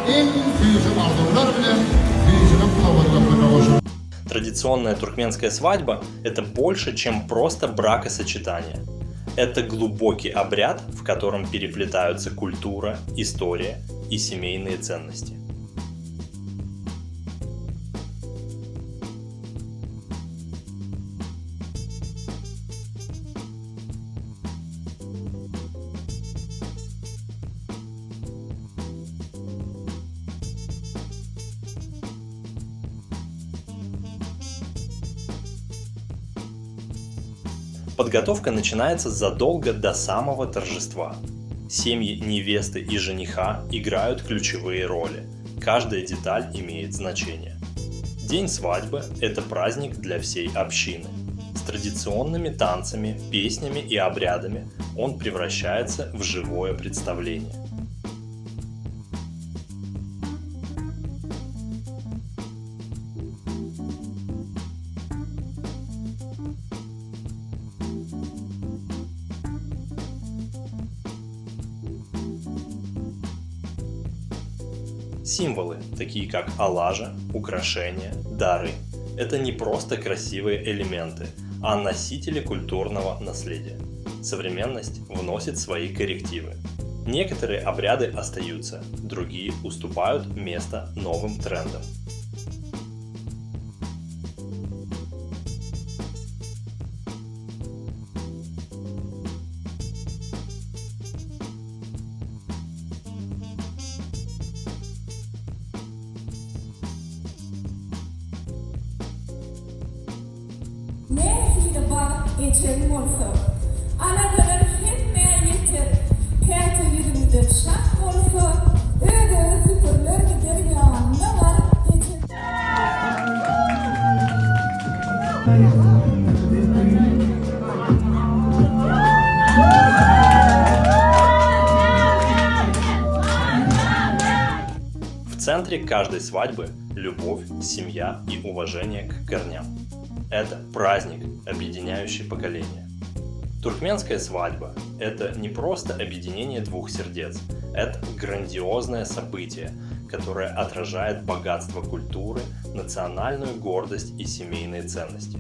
iň süýji arzuwlar bilen süýjülik sowgady hökmünde goşuldy. Традиционная туркменская свадьба – это больше, чем просто бракосочетание. Это глубокий обряд, в котором переплетаются культура, история и семейные ценности. Подготовка начинается задолго до самого торжества. Семьи невесты и жениха играют ключевые роли. Каждая деталь имеет значение. День свадьбы – это праздник для всей общины. С традиционными танцами, песнями и обрядами он превращается в живое представление. Символы, такие как алажа, украшения, дары, это не просто красивые элементы, а носители культурного наследия. Современность вносит свои коррективы. Некоторые обряды остаются, другие уступают место новым трендам. Nähili bagt ejeň bolsa. Aladalar hemmä ýeter. Käte ýüzüňizde çak bolsa, öz-özi süpüriler gider ýanyna baryp ejeň. В центре каждой свадьбы любовь, семья и уважение к корням. Это праздник, объединяющий поколения. Туркменская свадьба – это не просто объединение двух сердец, это грандиозное событие, которое отражает богатство культуры, национальную гордость и семейные ценности.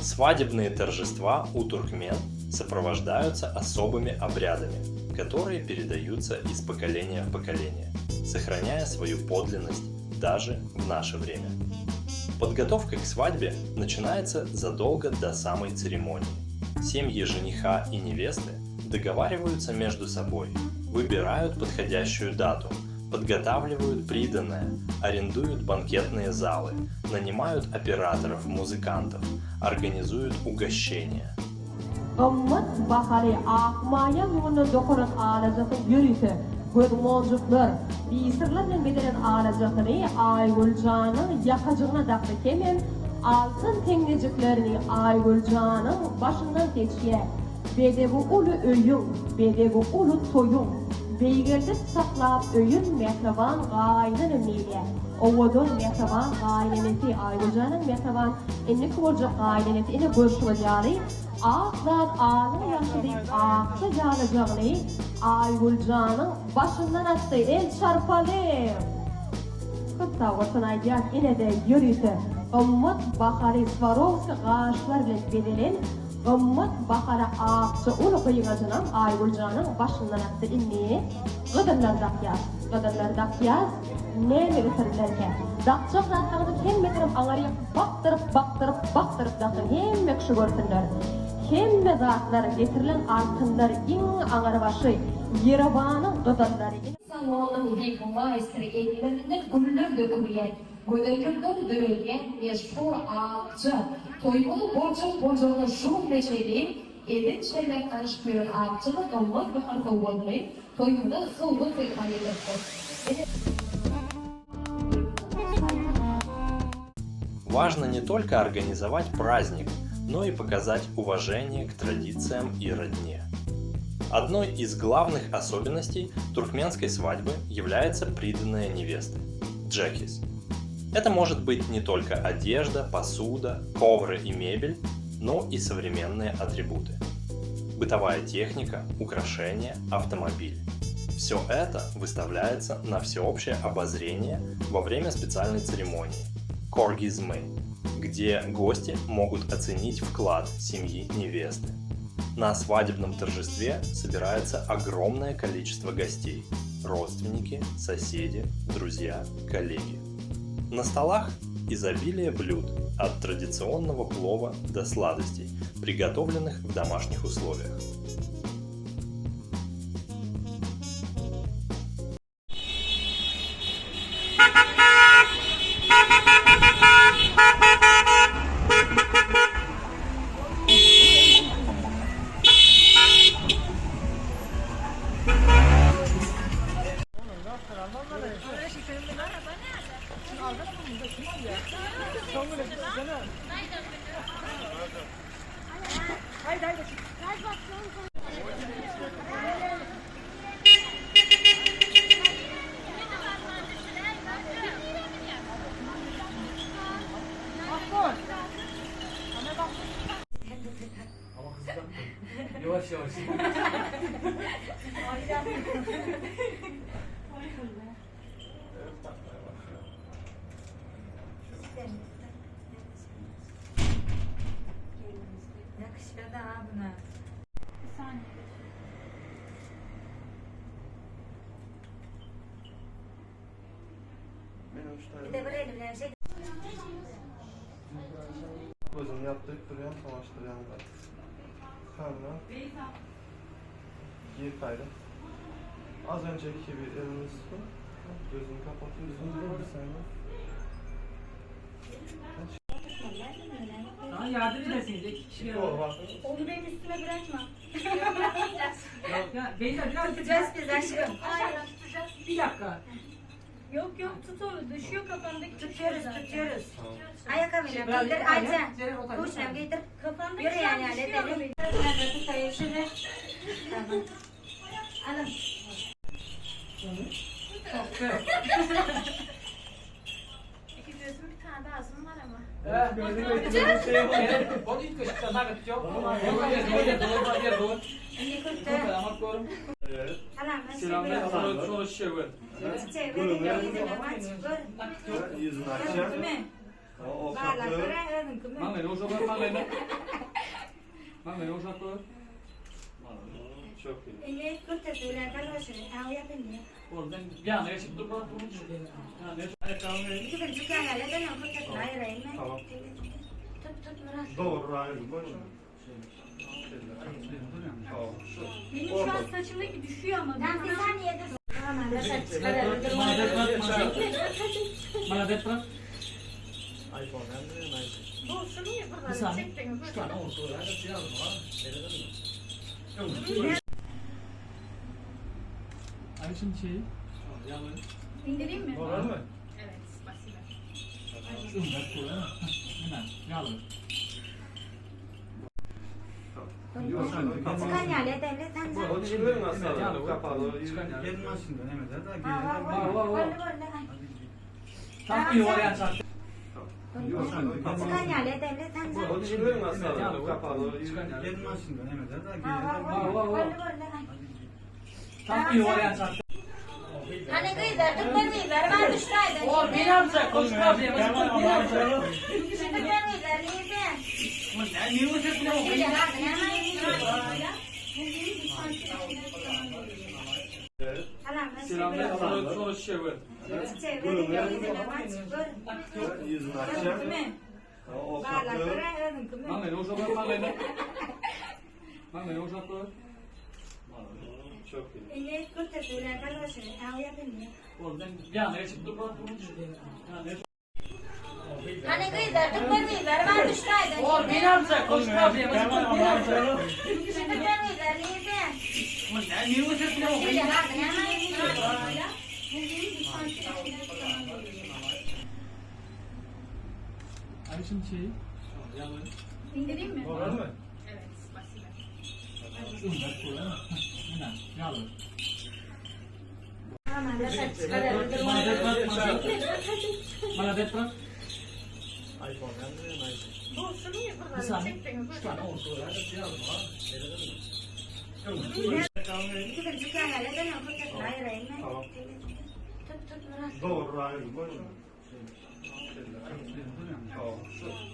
Свадебные торжества у туркмен сопровождаются особыми обрядами, которые передаются из поколения в поколение, сохраняя свою подлинность даже в наше время. Подготовка к свадьбе начинается задолго до самой церемонии. Семьи жениха и невесты договариваются между собой, выбирают подходящую дату, Подготавливают приданое, арендуют банкетные залы, нанимают операторов, музыкантов, организуют угощения. Gymmat bahaly ak maýa ýüňünden dokalan alajasyny ýörite gözmonjuklar, biserler bilen bezelen alajasyny Aýgül janyň ýakajygyna dakdy hemem altyn teňňejiklerini Aýgül janyň başyndan seçýär. Bezegi uly öýüň, bezegi uly toýuň, Beýgeldip saklap öýün mähriban gaýynenem diýilýär. Owadan mähriban gaýynenesi Aýguljanyň mähriban indiki boljak gaýynenesi ine görşüňiz ýaly ak zat alyň ýagşy diýip akja ýalyjagyny Aýguljanyň başyndan atdy. El çarpalyň! Köp sag bolsun aýdýas ine-de ýörite gymmat bahaly Swarovski gaşlar bilen bezelen Gymmat bahaly akja uly gyňajynam Aýgüljanyň başyndan atdy indi gyzyllar dakýas, gyzyllar dakýas, näme getirillerkä? Dakjak zatlaryňyzyň hemmesinem aňaryk bakdyryp, bakdyryp, bakdyryp dakyň, hemme kişi görsünler. Hemme zatlar, getirilen altynlar, iň aňrybaşy Ýerewanyň gyzyllary. Salonyň beýik maestri ellerinden güller dökülýän, gözellikler döredýän meşhur Akja toýumyzyň boljak boljagyna şu günde çenli elin çelmek garaşyp ýören Akja-da gymmat bahaly sowgadyny toýumyza sowgat hökmünde getiripdir. Ine. Важно не только организовать праздник, но и показать уважение к традициям и родне. Одной из главных особенностей туркменской свадьбы является приданое невесты – джехиз. Это может быть не только одежда, посуда, ковры и мебель, но и современные атрибуты. Бытовая техника, украшения, автомобиль. Все это выставляется на всеобщее обозрение во время специальной церемонии – коргизмы, где гости могут оценить вклад семьи невесты. На свадебном торжестве собирается огромное количество гостей – родственники, соседи, друзья, коллеги. На столах изобилие блюд от традиционного плова до сладостей, приготовленных в домашних условиях. Yavaş yavaş. Yakışıyor da ha buna. Bir de buraya bilen şey Gözüni ýapdyryp durýan, savaşdyrýan zat. Karna. Gir gaýra. Az önceki gibi elini tutun. Gözünü kapatıyorsun. Bir saniye. Sana yardım edersiniz. İki kişi bir Ol bak. Onu benim üstüme bırakma. Ya Beyza biraz Tutacağız biz aşkım. Bir dakika. Yok yok tut onu düşüyor kafandaki Tutuyoruz tutuyoruz. Şey, Ayakkabıyla giydir Ayça. Kuşla giydir. Kafandaki Yürü yani şu an yani düşüyor ama edelim. benim. Tamam. Alın. İki gözüm bir tane de ağzım var ama. Şimdi kurtu. Tamam. Çiçeği verin. Yüzüne aç. Gör. Yüzünü açacağım. Değil mi? O Bağla kapı. göre özün kime? Çok iyi. İyi kurtu söylen kalmasın. Al yapın ya. İki gün çıkan yerlerden kurtu ayırayım ben. Tamam. Tut tut Murat. Doğru ayrı boş. Tamam. Benim şu an saçımdaki düşüyor ama. Tamam bir saniye dur. İndireyim mi? Evet, spasiba. Çykan ýaly edeli sanjak. Çykan ýaly edeli sanjak. Hany gyzlar, türkmen gyzlary bar düşräýdä. Türkmen gyzlary nirde? Hany gyzlar, türkmen gyzlary bar düşräýdä. Türkmen gyzlary nirde? İndireyim mi? Evet, spasiba.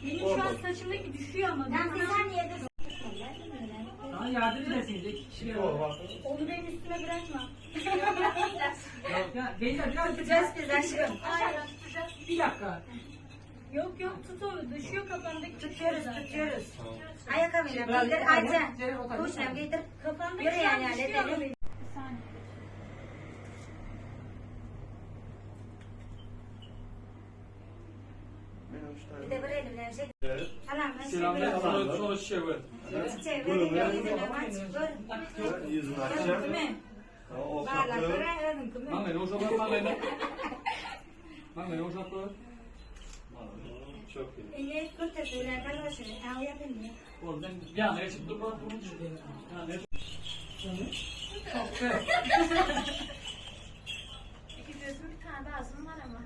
Benim şu an saçımdaki düşüyor ama. Yardım edersiniz. İki kişi Onu benim üstüme bırakma. Ya Beyza biraz Tutacağız biz aşkım. Aynen tutacağız. Bir dakika. Yok yok tut onu düşüyor kafamdaki. Tutuyoruz, tutuyoruz. Ayakkabıyla giydir, Ayça. Kuşla giydir. Kafamdaki Yürü şu an yani, düşüyor ama edelim. benim. Bir saniye. Bir de bir elimle şey. İki gözüm bir tane de ağzım var ama.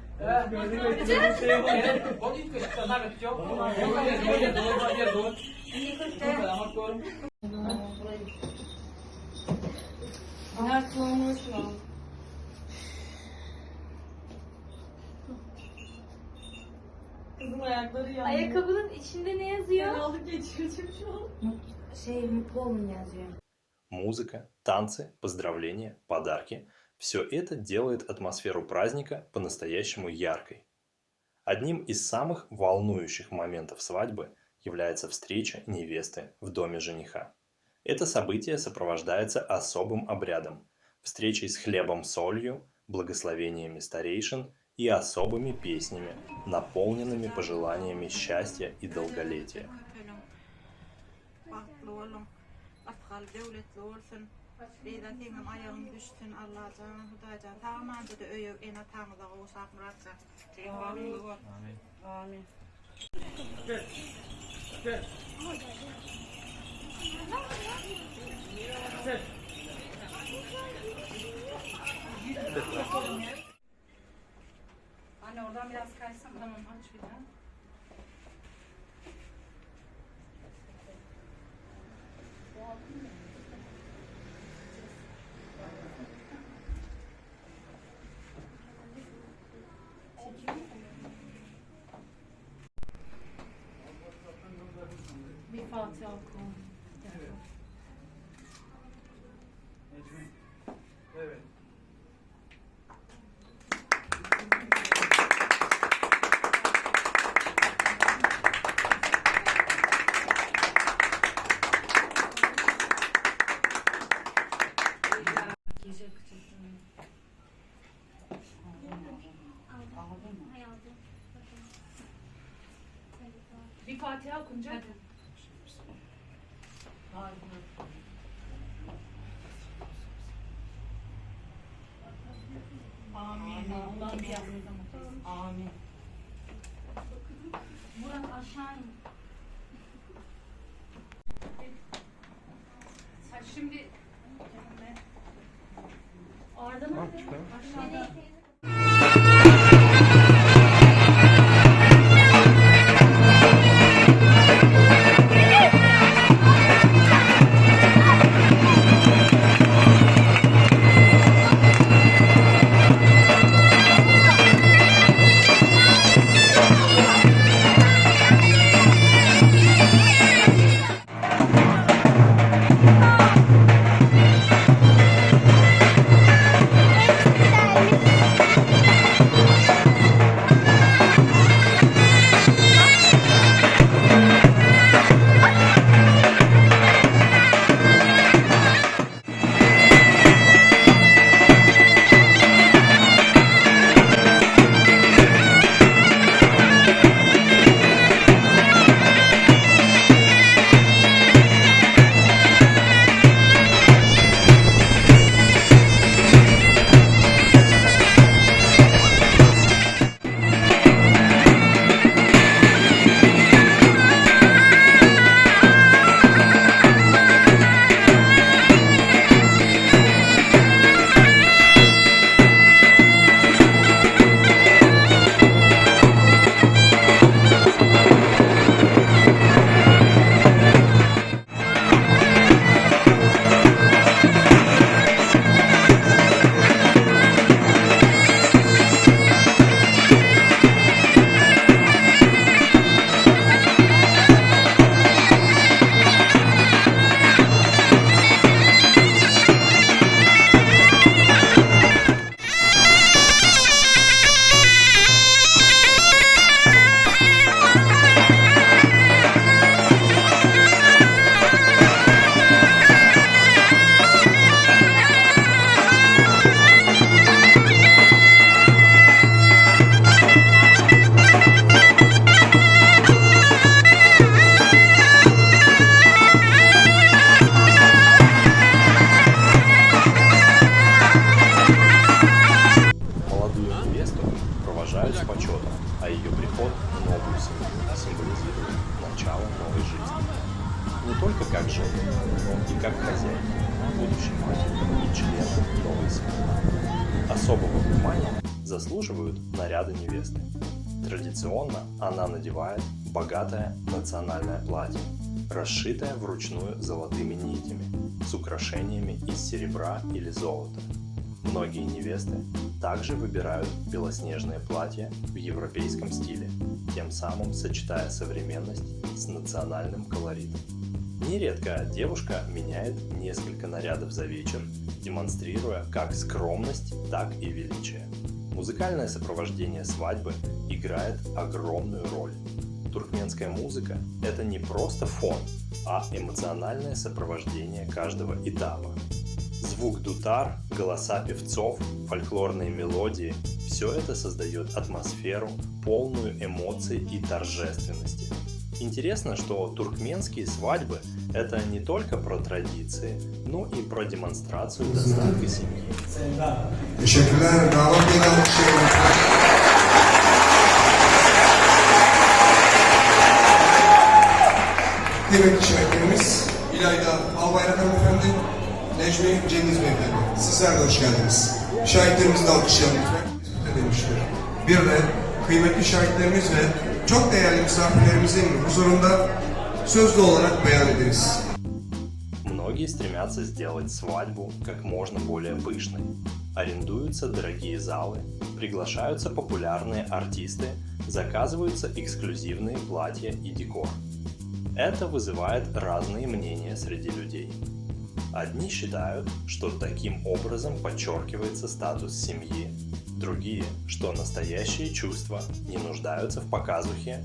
Ayakkabının içinde ne yazıyor? Şey mutlu olun yazıyor. Музыка, танцы, поздравления, подарки – все это делает атмосферу праздника по-настоящему яркой. Одним из самых волнующих моментов свадьбы является встреча невесты в доме жениха. Это событие сопровождается особым обрядом – встречей с хлебом-солью, благословениями старейшин и особыми песнями, наполненными пожеланиями счастья и долголетия. Bagtly boluň. Rysgal döwletli bolsun. Beyza seňem aýagyň düşsün Allajan Hudaýjan sag amanjada öýe ene ataňyza gowşap Myratjan. Bagtly bol. Amin. Anne oradan biraz kaysana. Tamam aç bir daha. Bir Fatiha oku. Evet. Gece akacak. Bir Fatiha okunacak. Amin. Allah'ım bir Amin. Murat aşağı in. Şimdi Arda nerede? Aşağıda. Молодую невесту провожают с почетом, а ее приход в новую семью символизирует начало новой жизни. Не только как жены, но и как хозяйки, будущей матери и члена новой семьи. Особого внимания заслуживают наряды невесты. Традиционно она надевает богатое национальное платье, расшитое вручную золотыми нитями, с украшениями из серебра или золота. Многие невесты также выбирают белоснежные платья в европейском стиле, тем самым сочетая современность с национальным колоритом. Нередко девушка меняет несколько нарядов за вечер, демонстрируя как скромность, так и величие. Музыкальное сопровождение свадьбы играет огромную роль. Туркменская музыка – это не просто фон, а эмоциональное сопровождение каждого этапа. Звук дутар, голоса певцов, фольклорные мелодии – все это создает атмосферу, полную эмоций и торжественности. Интересно, что туркменские свадьбы – это не только про традиции, но и про демонстрацию достатка семьи. Teşekkürler. Damat Bey'i alkışlayalım. Kıymetli şahitlerimiz İlayda Albayrak Hanımefendi, Necmi Cengiz Beyefendi. Sizler de hoş geldiniz. Şahitlerimizi de alkışlayalım lütfen. Tespit edilmiştir. Bir de kıymetli şahitlerimiz ve çok değerli misafirlerimizin huzurunda sözlü olarak beyan ederiz. Многие стремятся сделать свадьбу как можно более пышной. Арендуются дорогие залы, приглашаются популярные артисты, заказываются эксклюзивные платья и декор. Это вызывает разные мнения среди людей. Одни считают, что таким образом подчеркивается статус семьи, другие, что настоящие чувства не нуждаются в показухе.